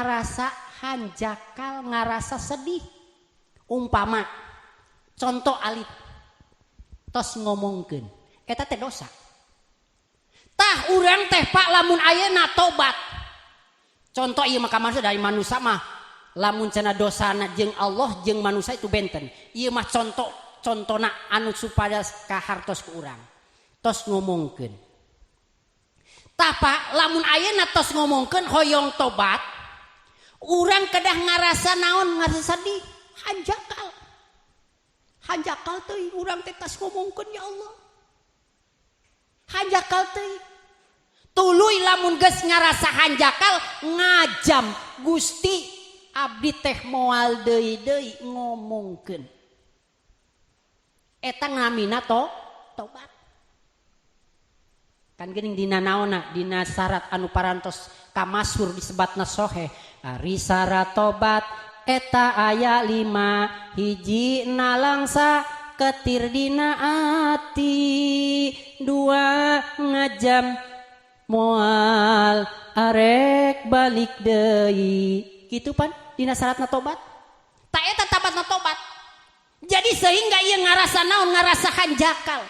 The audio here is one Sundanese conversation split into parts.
Ngarasa hanjakal, ngarasa sedih. Umpama contoh alit, tos ngomongkeun eta teh dosa. Tah, urang teh, Pak, lamun ayeuna tobat, contoh ieu mah manusia dari manusia mah, lamun cenah dosana jeung Allah jeung manusia itu benten. Ieu mah contoh contona anu supaya kahartos ku urang. Tos ngomongkeun. Tah, Pak, lamun ayeuna tos ngomongkeun hoyong tobat, urang kedah ngarasa naon? Ngarasa sedih, hanjakal. Hanjakal teuing urang teh tas ngomongkeun, ya Allah. Hanjakal teuing. Tuluy lamun geus ngarasa hanjakal, ngajam, "Gusti, abdi teh moal deui-deui ngomongkeun." Eta ngamina to tobat. Kan geuning dina naonna, dina syarat anu parantos kamasur disebatna soheh. Ari syarat tobat eta aya lima: hiji, nalangsa ketir dina ati, dua, ngajam moal arek balik deui. Kitu pan dina syaratna tobat. Tak eta tabatna tobat. Jadi sehingga ia ngarasa naon? Ngarasa hanjakal.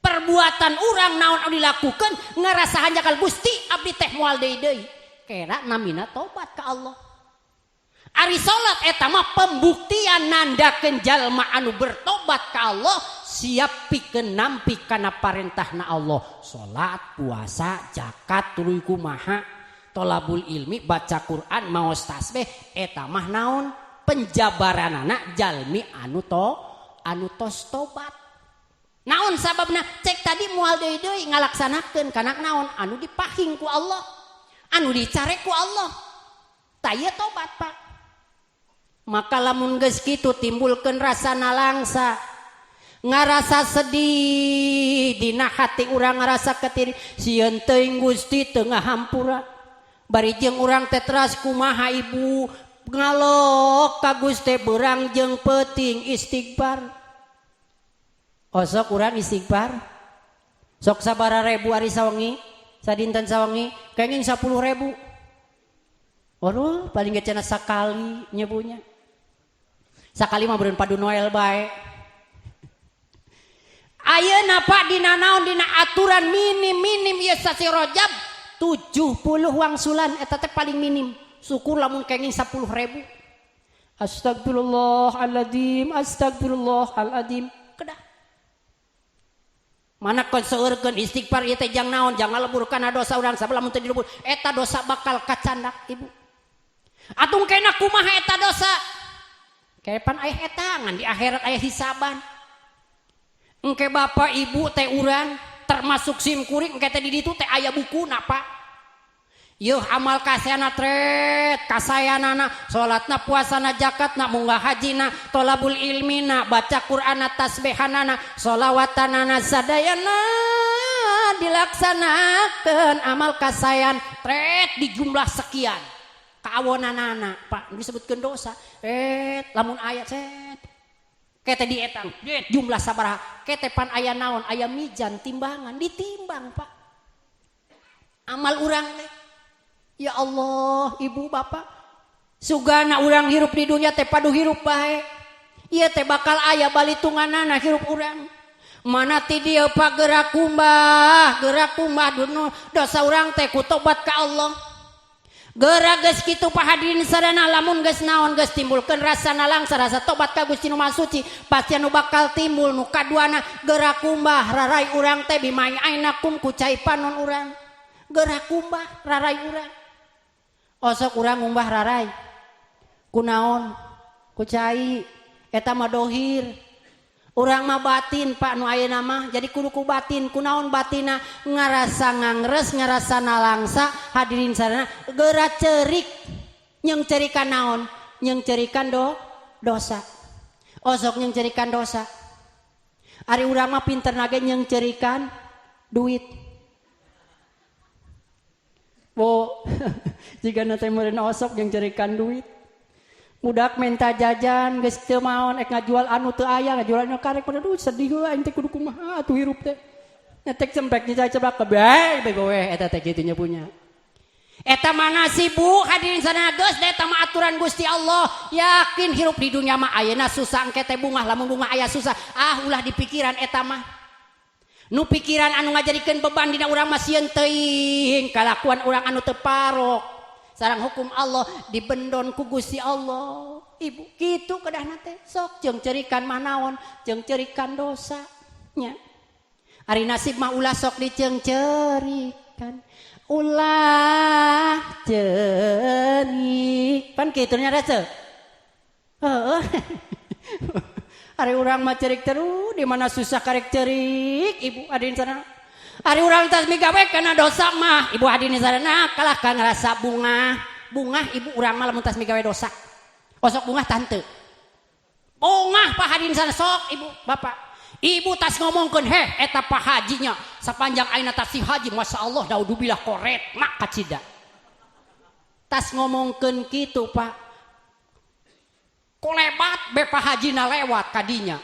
Perbuatan urang naon anu dilakukan ngarasa hanjakal, "Gusti, abdi teh moal deui deui." Kera namina tobat ka Allah. Ari salat eta mah pembuktian nandakeun jalma anu bertobat ka Allah siap pikeun nampi kana parentahna Allah. Salat, puasa, zakat, tuluy kumaha, tolabul ilmi, baca Quran, maos tasbih, eta mah naon? Penjabaranana jalmi anu to anu tos tobat. Naon sababna? Cek tadi, moal deui deui ngalaksanakeun kana naon anu dipahing ku Allah, anu dicarek ku Allah. Tah, ieu tobat, Pak. Maka lamun geus kitu timbulkeun rasa nalangsa, ngarasa sedih dina hati urang, ngarasa ketir, sieun teuing Gusti teu ngahampura. Bari jeung urang teh teras kumaha, Ibu, ngalok ka Gusti beurang jeung peuting istighfar. Osok urang istighfar sok sabaraha ribu ari sawengi, sadinten sawengi kenging 10.000? Waduh, paling ge cenah sakali nyebunya. Sakali mah beureun padu Noel bae. Ayeuna, Pak, dina naon, dina aturan minim-minim ieu sasi Rajab 70 wangsulan eta teh paling minim. Syukur lamun kenging 10.000. Astagfirullahaladzim, astagfirullahaladzim. Kedah. Mana kon seueurkeun istighfar ieu teh jang naon? Jang ngalebur kana dosa urang, sabab lamun teu dilebur eta dosa bakal kacandak, Ibu. Atung kena kumaha eta dosa? Kapan aya etangan di akhirat, aya hisaban. Engke bapak ibu teh urang termasuk sim kuring, engke teh di ditu teh aya buku napa? Yuh, amal kasayana tret, kasayanana, salatna, puasana, zakatna, munggah hajina, tolabul ilmina, baca Qur'anna, tasbihanana, solawatanana, sadayana dilaksanakan amal kasayan tret di jumlah sekian. Kaawonanana, Pak, disebutkan dosa. Eh, lamun ayat set. Kete dietang, jumlah sabaraha. Kete pan aya naon, aya mizan timbangan, ditimbang, Pak. Amal urang teh. Ya Allah, Ibu, Bapak. Sugana urang hirup di dunia teh padu hirup bae. Ieu teh bakal aya balitunganana hirup urang. Mana ti dieu, Pak, gerak kumbah duno dosa urang teh ku tobat ka Allah. Gerak geus kitu, Pak, hadirin sadana, lamun geus naon, geus timbulkeun rasa nalangsa, rasa tobat ka Gusti Nu Maha Suci, pasti anu bakal timbul nu kaduana gerak kumbah rarai urang teh bimai ainakum, ku cai panon urang. Gerak kumbah rarai urang. Osok urang ngumbah rarai kunaon? Ku cai. Eta mah dohir. Urang mah batin, Pak, nu ayeuna mah jadi kudu ku batin. Kunaon batina? Ngarasa ngangres, ngarasa nalangsa, hadirin sadana, geura cerik. Nyengcerikan naon? Nyengcerikan dosa. Osok nyengcerikan dosa. Ari urang mah pinter nage nyengcerikan duit. Bo, jika nanti meureun osok nyengcerikan duit. Budak minta jajan geus teu maon, ek ngajual anu teu aya, ngajual anu karek pada, duh, sedih we aing teh, kudu kumaha atuh hirup teh. Nyetek cempek nyecak ceblak ke bae bego we eta teh kitu nya punya. Eta mah nasib, Bu, hadirin sana, geus da eta mah aturan Gusti Allah. Yakin hirup di dunia mah ayeuna susah, engke teh bungah, lamun bungah aya susah. Ah, ulah dipikiran eta mah. Nu pikiran anu ngajadikeun beban dina urang mah sieun teuing kalakuan urang anu teu parok sareng hukum Allah, dibendon ku Gusti Allah. Ibu, kitu kedahna teh. Sok ceungceurikan mah naon? Ceungceurikan dosa nya. Ari nasib mah ulah sok diceungceurikan, ulah ceurik. Pan kitu nya rasa. Heeh, ari urang mah cerik terus, di mana susah karek cerik. Ibu hadirin sana, ari urang tas migawe kana dosa mah, ibu hadirin sana, kalah ka ngerasa bungah bungah. Ibu, urang mah lamun tas migawe dosa osok bungah, tante, bungah, Pak. Hadirin sana, sok ibu bapak ibu tas ngomongkeun, "Heh, eta Pak Hajinya sepanjang ayeuna tas si haji, Masya Allah, naudzubillah, koret mak kacida." Tas ngomongkeun kitu, Pak, kolebat be Pak Hajina lewat kadinya.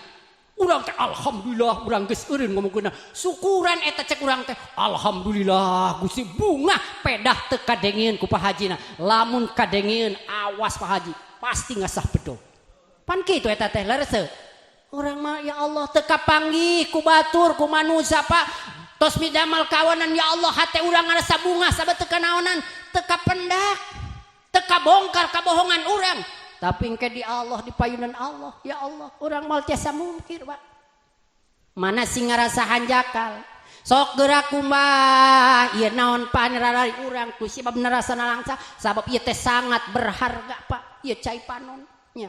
Urang teh alhamdulillah urang geus eureun ngomongkeunna, syukuran eta cek urang teh, alhamdulillah Gusti, bungah pedah teu kadengeun ku Pak Hajina. Lamun kadengeun, awas, Pak Haji pasti ngasah bedog. Pan kitu eta teh, leres teu? Urang mah, ya Allah, teu kapanggih ku batur, ku manusia, Pak. Tos midamal kawanan, ya Allah, hate urang ngarasa bungah sabab teu kanaonan, teu kapendak, teu kabongkar kabohongan urang. Tapi engke di Allah, di payunan Allah, ya Allah, urang moal tiasa mungkir, Pak. Mana sing ngarasa hanjakal sok gerak kumbah ieu naon panrarari urang ku sebab nerasa nalangsa, sabab ieu teh sangat berharga, Pak, ieu cai panon nya.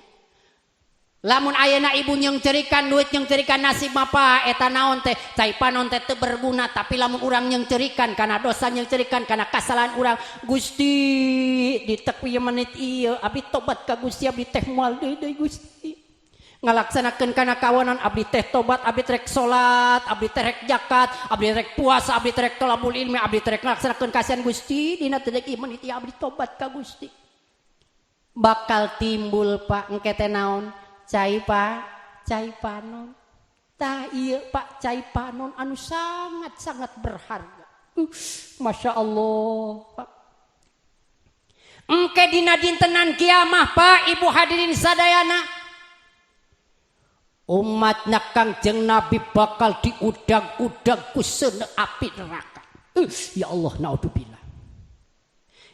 Lamun ayeuna ibu nyeungceurikan duit, nyeungceurikan nasib mah, Pak, eta naon teh, cai panon teh teu berguna. Tapi lamun urang nyeungceurikan kana dosa, nyeungceurikan kana kasalahan urang, "Gusti, ditek ieu menit ieu abdi tobat ka Gusti, abdi teh moal deui deui, Gusti, ngalaksanakeun kana kawanan. Abdi teh tobat, abdi rek salat, abdi teh rek zakat, abdi rek puasa, abdi teh rek tolabul ilmi, abdi teh rek ngalaksanakeun kasihan Gusti. Dina teh ieu menit ieu abdi tobat ka Gusti." Bakal timbul, Pak, engke teh naon? Cai, Pak, cai panon. Tah iya, Pak, cai panon anu sangat sangat berharga. Masya Allah, Pak. Engke dina dintenan kiamah, Pak, Ibu, hadirin sadayana, umatna Kangjeng Nabi bakal diudag-udag ku seuneu api neraka. Ya Allah, naudzubillah.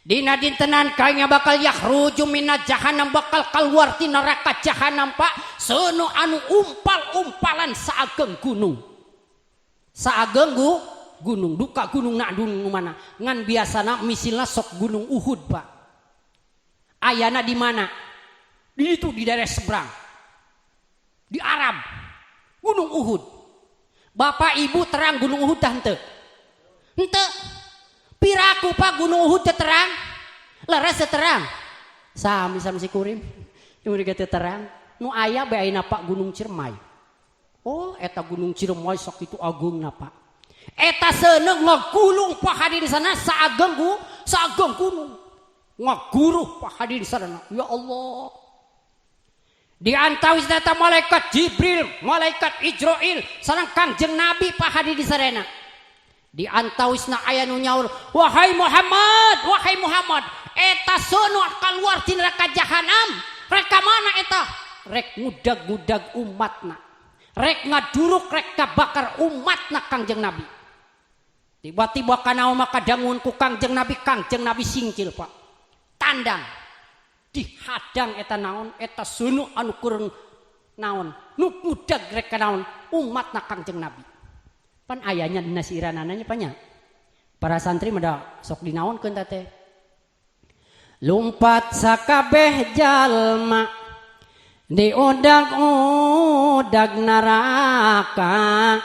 Dina dintenan kayaknya bakal yakhruju minat jahanam, bakal keluar di neraka jahanam, Pak, seuneu anu umpal-umpalan saageng gunung. Saageng gunung, duka gunung nak gunung mana? Ngan biasana misilna sok gunung Uhud, Pak. Ayana di mana? Di itu, di daerah seberang. Di Arab. Gunung Uhud. Bapak Ibu, terang Gunung Uhud tah henteu? Henteu. Piraku, Pak, Gunung Uhud teh terang? Leres teu terang? Sami sami si kurim. Cuma teu terang. Nu aya bae ayeuna, Pak, Gunung Ciremai. Oh, eta Gunung Ciremai sakitu agungna, Pak. Eta seuneu ngagulung, Pak, hadirin sana, saageng saageng gunung. Ngaguruh, Pak, hadirin sana. Ya Allah. Di antawis data malaikat Jibril, malaikat Ijroil, sareng Kangjeng Nabi, Pak, hadirin sarena. Di antawisna aya nu nyaur, "Wahai Muhammad, wahai Muhammad, eta seuneu keluar ti neraka jahanam. Rek ka mana eta? Rek ngudag-ngudag umatna. Rek ngaduruk, rek kabakar umatna Kangjeng Nabi." Tiba-tiba kana maka dangun ku Kangjeng Nabi, Kangjeng Nabi singkil, Pak. Tandang. Dihadang eta naon? Eta seuneu anu keur naon? Nu ngudag rek ka naon? Umatna Kangjeng Nabi. Pan ayahnya dina siiranana nya. Para santri mah sok dinaonkeun teh. Lumpat sakabeh jalma diudag-udag neraka,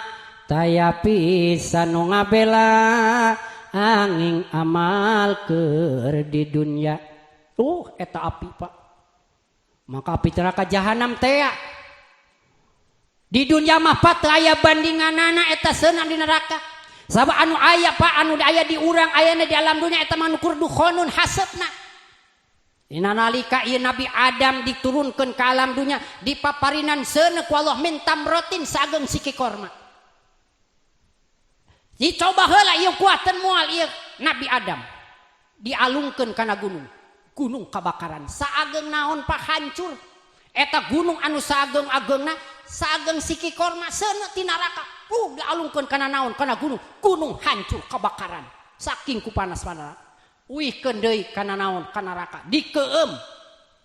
taya pisan nu ngabela angin amal keur di dunya. Eta api, Pak. Maka api neraka jahanam teh di dunia mah, Pak, teu aya bandinganana eta seuneu di neraka. Sabab anu aya, Pak, anu aya di urang ayana di alam dunia eta mah nu kur dukhonun hasepna. Dina nalika ieu Nabi Adam diturunkeun ka alam dunia, dipaparinan seuneu ku Allah min tamrotin saageng siki korma. Dicoba heula ieu kuateun moal ieu Nabi Adam. Dialungkeun kana gunung. Gunung kabakaran. Saageng naon, Pak, hancur. Eta gunung anu saageng-agengna, saageng siki korma, seuneu ti neraka. Dialungkeun kana naon? Kana gunung. Gunung hancur kebakaran. Saking ku panas panas. Uihkeun deui kana naon? Kana neraka. Dikeum.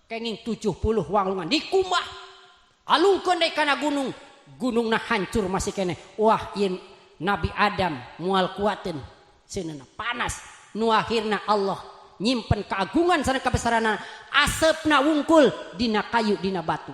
Kenging 70 walungan dikumbah. Alungkeun deui kana gunung. Gunungna hancur masih keneh. Wah, ieu Nabi Adam moal kuateun seuneuna panas. Nu akhirna Allah nyimpen keagungan sareng kebesaranna, aseupna wungkul dina kayu, dina batu.